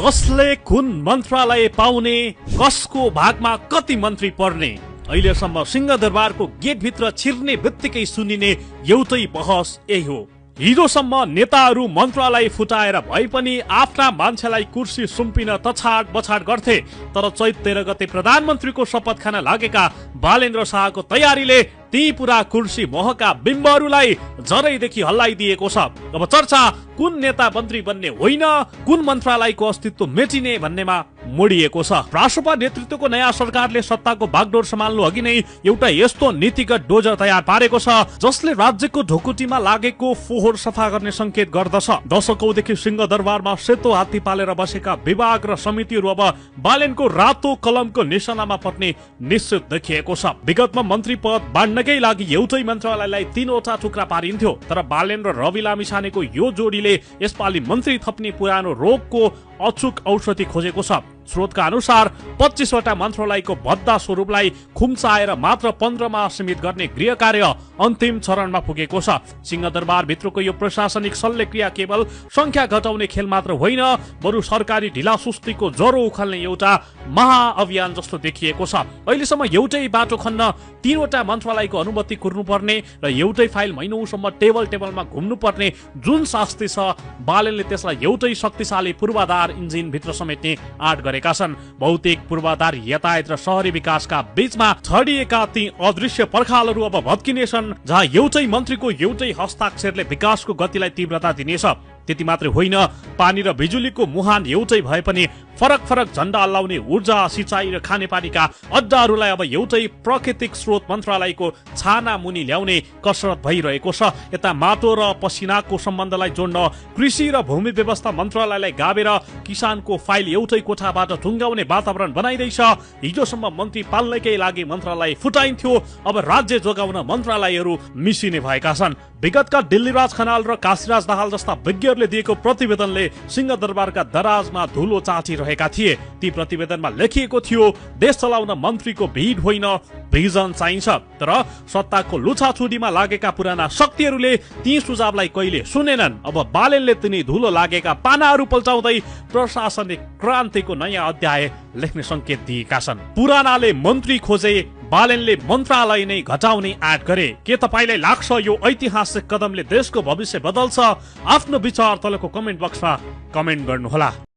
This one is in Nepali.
कसले कुन मन्त्रालय पाउने, कसको भागमा कति मन्त्री पर्ने, अहिलेसम्म सिंहदरबारको गेटभित्र छिर्ने बित्तिकै सुनिने एउटै बहस यही हो। हिजोसम्म नेताहरू मन्त्रालय फुटाएर भए पनि आफ्ना मान्छेलाई कुर्सी सुम्पिन तछाड बछाड गर्थे, तर चैत 13 गते प्रधानमन्त्रीको शपथ खान लागेका बालेन्द्र शाहको तयारीले ती पुरा कुर्सी महका बिम्बहरूलाई जरैदेखि हल्लाइदिएको छ। अब चर्चा कुन नेता मन्त्री बन्ने होइन, कुन मन्त्रालयको अस्तित्व मेटिने भन्नेमा मोडिएको छ। राष्ट्रपा नेतृत्वको नयाँ सरकारले सत्ताको बागडोर सम्हाल्नु अघि नै एउटा यस्तो नीतिगत डोजर तयार पारेको छ जसले राज्यको ढुकुटीमा लागेको फोहोर सफा गर्ने संकेत गर्दछ। दशकौंदेखि सिंहदरबारमा सेतो हात्ती पालेर बसेका विभाग र समितिहरू अब बालेनको रातो कलमको निशानामा पर्ने निश्चित देखिएको छ। विगतमा मन्त्री पद बाँड्नकै लागि एउटै मन्त्रालयलाई 3वटा टुक्रा पारिन्थ्यो, तर बालेन र रवि लामिछानेको यो जोडीले यसपालि मन्त्री थप्ने पुरानो रोगको अचूक औषधि खोजेको छ। स्रोतका अनुसार 25वटा मन्त्रालयको भद्दा स्वरूपलाई खुम्चाएर मात्र 15मा सीमित गर्ने गृह कार्य अन्तिम चरणमा पुगेको छ। सिंहदरबार भित्रको यो प्रशासनिक शल्यक्रिया केवल संख्या घटाउने खेल मात्र होइन, बरु सरकारी ढिलासुस्तीको ज्वरो उखाल्ने एउटा महाअभियान जस्तो देखिएको छ। अहिलेसम्म एउटै बाटो खन्न 3वटा मन्त्रालयको अनुमति कुर्नुपर्ने र एउटै फाइल महिनौसम्म टेबलमा घुम्नुपर्ने जुन शास्ति छ, बालेनले त्यसलाई एउटै शक्तिशाली पूर्वाधार इन्जिन भित्र समेट्ने आँट गरेका छन्। भौतिक पूर्वाधार, यातायात र शहरी विकासका बीचमा छडिएका ती अदृश्य पर्खालहरू अब भत्किनेछन्, जहाँ एउटै मन्त्रीको एउटै हस्ताक्षरले विकासको गतिलाई तीव्रता दिनेछ। त्यति मात्रै होइन, पानी र बिजुलीको मुहान एउटै भए पनि फरक फरक झण्डा हल्लाउने ऊर्जा, सिंचाई र खानेपानीका अड्डाहरूलाई अब एउटै प्राकृतिक स्रोत मन्त्रालयको छाना मुनि ल्याउने कसरत भइरहेको छ। यता माटो र पसिनाको सम्बन्धलाई जोड्न कृषि र भूमि व्यवस्था मन्त्रालयलाई गाभेर किसानको फाइल एउटै कोठाबाट टुङ्गाउने वातावरण बनाइँदैछ। हिजोसम्म मन्त्री पाल्नकै लागि मन्त्रालय फुटाइन्थ्यो, अब राज्य जोगाउन मन्त्रालयहरू मिसिने भएका छन्। विगतका दिल्लीराज खनाल र काशीराज दाहाल जस्ता विज्ञहरूले दिएको प्रतिवेदनले सिंहदरबारका दराजमा धुलो चाटिरहेका थिए। ती प्रतिवेदनमा लेखिएको थियो, देश चलाउन मन्त्रीको भिड होइन, भिजन चाहिन्छ। तर सत्ताको लुछाछुडीमा लागेका पुराना शक्तिहरूले ती सुझावलाई कहिले सुनेनन्। अब बालेनले तिनी धुलो लागेका पानाहरू पल्टाउँदै प्रशासनिक क्रान्तिको नयाँ अध्याय लेख्ने संकेत दिएका छन्। पुरानाले मन्त्री खोजे, बालेनले मन्त्रालय नै घटाउने आँट गरे। के तपाईलाई लाग्छ यो ऐतिहासिक कदमले देशको भविष्य बदल्छ? आफ्नो विचार तलको कमेन्ट बक्समा कमेन्ट गर्नुहोला।